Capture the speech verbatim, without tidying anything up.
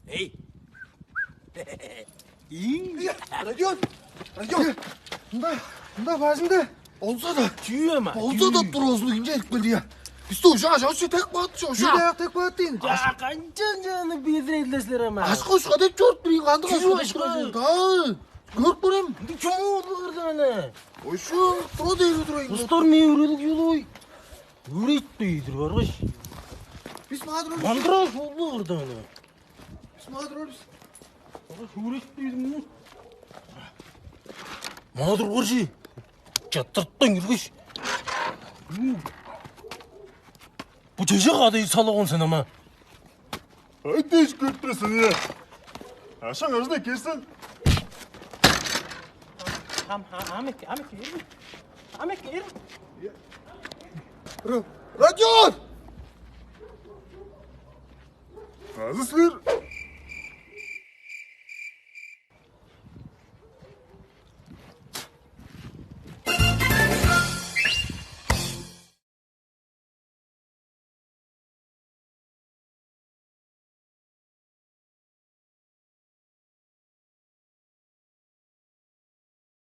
Эй. Ий. Родион! Родион! Мында, мында бажыңда. Болза-даа, Чүү ама? Болза-даа тур, оозун кимче эрип келди я. Бисти ужаа чогуш тек баат чогуш. Чүү даяк тек баат дейн. Я, канчан жаны билдире эдилеслер ама? Ашка ушка деп чорт бирин кандык Чүү ашка ашка? Деп чорт. Көрүп көрем. Ынды чому улугурдан ана? Ошо тура дейби турайын. Устар не үрелик юлуй? Үрейт дейдир баргаш. Бис маадыр. Мандыраш улугурдан ана. Бис маадыр бис. Баргаш үрейт дейдим. Маадыр баржи. Чаттырттан үргеш. Бу чеже кадай салаган сен ама. Ай дээш көрүп турасың, э. Ашаң ажыда келсен. Ам ам ам эки ам эки ам эки. Ра- Радион! Азы силер